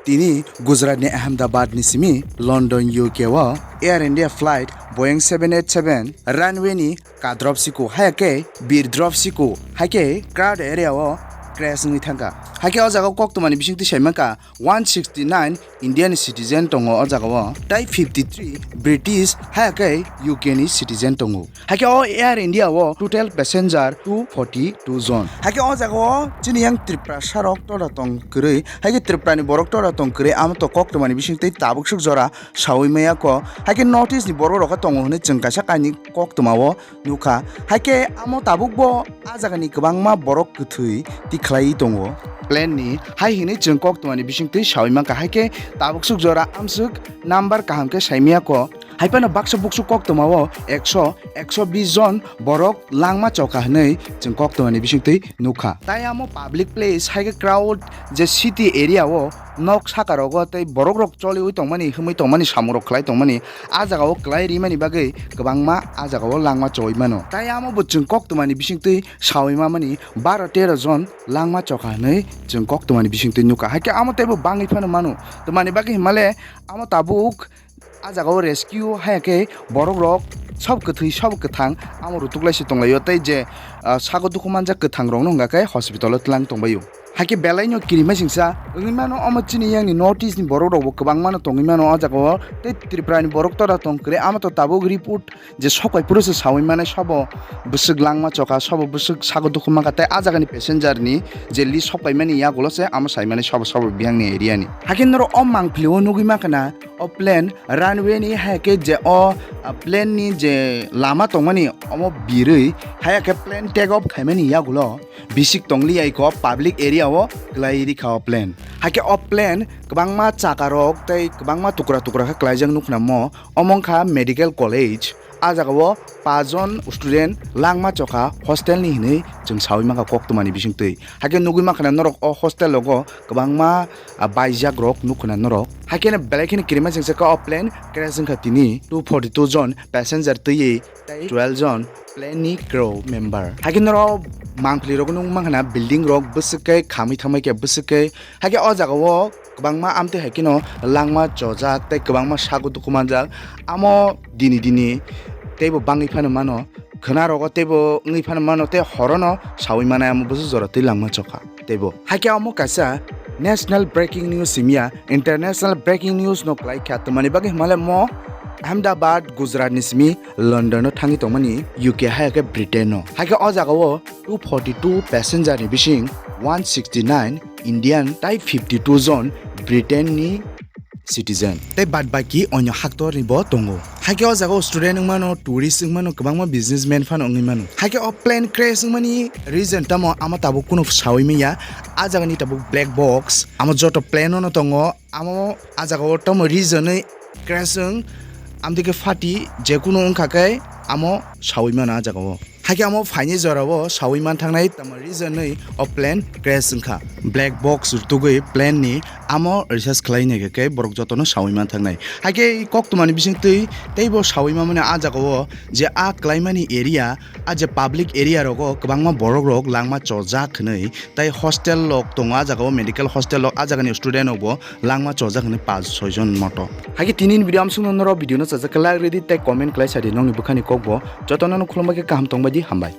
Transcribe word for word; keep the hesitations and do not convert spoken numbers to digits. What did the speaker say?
Tini Gujaratni Ahmedabadni simi London U K o Air India flight Boeing seven eight seven runway ni kadrop siku, haya khe birdrop siku, hai khe crowd area o crash wngwi thangkha. Hai khe o jaga o koktwmani bisingtwi sai mankha one sixty nine Indian citizen tongo o jaga o, tai fifty three British, haya khe U K ni citizen tongo. Hai khe o Air India o total passenger two forty two jon. Hai khe o jaga o chini yang Tripura sarok tola tong kwrwi, hai khe Tripura ni borok tola tong kwrwi, amo to koktwmani bisingtwi tabuk suk jora sawi maya kho. Hai khe North East ni borok rok khe tongo hwnwi chwng kaisa kainwi koktwma o nukha. Hai khe amo tabuk bo a jaga ni kwbangma borok kwthwi tikhlai tongo. Plane ni hai hwnwi chwng koktwmani bisingtwi sawi mankha. Hai khe tabuk suk jora amswk number kaham khe saimaya kho. Hai phano baksa buksu koktwma o ekso, ekso bis jon borok langma chokha hwnwi chwng koktwmani bisingtwi nukha. Tai amo public place hai khe crowd je city area o nok saka rogo tei borok rok choliwi tongmani, himwi tongmani, samung rok khlai tongmani, a jaga o kwlai rimani bagwi kwbangma a jaga o langma choi mano. Tai amo bo chwng koktwmani bisingtwi sawi mamani baro tero jon langma chokha hwnwi chwng koktwmani bisingtwi nukha. Hai khe amo teibo bangwi phano mano. Twmani bagwi himale amo tabuk a jaga o rescue haya khe borok rok sob kwthwi sob kwthang amo rutuklai se tonglaio tei je, ah, sago dukhu manjak kwthang rok no hwnga khe hospital o tlang tongbaio. Hai khe belai no kirima singsa wngwi mano omo chini yang ni North East ni borok rok bo kwbangma no tongwi mano o jaga o tei Tripura ni borok tora tong kwrwi amo to tabuk report je sokai phuru se sawi mane sabo bwswk langma chokha, sabo bwswk sago dukhu mankha tei a jaga ni passenger ni je list sokai mani yagulo se amo sai mani sabo sabo biyang ni area ni. Hai khe norok o mangpili o nugwi mankha na o plane runway ni hai khe je o, ah, plane ni je lama tongmani omo birwi hai khe plane take off khaimani yagulo bisik tongli ya iko public area o kwlai rikha o plane. Hai khe o plane kwbangma chaka rok tei kwbangma tukra tukra khe kwlaijak nukna mo. Omo wngkha medical college. A jaga o pajon student langma chokha hostel ni hinwi chwng sawi mankha koktwmani bisingtwi. Hai khe nugwi mankha na norok o hostel rogo kwbangma, ah, baijak rok nukho na norok. Hai khe belai kheno kirima singsa kha o plane crash wngkha tini two forty two jon passenger twiwi tei twelve jon plane ni crew member. Hai khe norok mangpili rok nukmankha na building rok bwswk khe khamwi thangbai khe bwswk khe. Hai khe o jaga o kwbangma amtwi hai kheno langma chojak tei kwbangma sago dukhu manjak. Amo dini dini teibo bangwi phano mano, khwna rogo teibo wngwi phano mano tei horono sawi manai amo bwswk jora twi langma chokha teibo. Hai khe amo kaisa national breaking news simya, international breaking news no kwlai kha. Twmani bagwi hwnmale mo Ahmedabad, Gujarat ni simi London o thangwi tongmani U K hai khe Britain o. Hai khe o jaga o two forty two passenger ni bising one sixty nine Indian tei fifty two jon Britain ni citizen tei bad baki onyo haktor ni bo tongo. Hai khe o jaga o student wng mano, tourist wng mano, kwbangma businessman phano wngwi mano. Hai khe o plane crash wng mani reason tamo amo tabuk kunu sawi manya. A jaga ni tabuk black box, amo joto plane o no tongo, amo a jaga o tamo reason wi crash wng, amtwi khe pharty je kunu wngkha khe amo sawi mano a jaga o. Hai khe amo phaini jora o sawi manthangnai tamo reason wi o plane crash wngkha. Black box rwtugwi plane ni amo research khlai nai khe borok jotono sawi manthangnai. Hai khe koktwmani bisingtwi teibo sawi mamani a jaga o je a klaimani area, a je public area rogo kwbangma borok rok langma chojak hwnwi tai hostel rok tongo a jaga o, medical hostel rok, a jaga ni student rok bo langma chojak hwnwi paanch soi jon moto. Hai khe tini ni video amsukno norok video no chajak khe like rwdi tei comment khlai sadi nokni bwkhani kokbo jotono no khulumbai khe kaham tongbai di, hambai.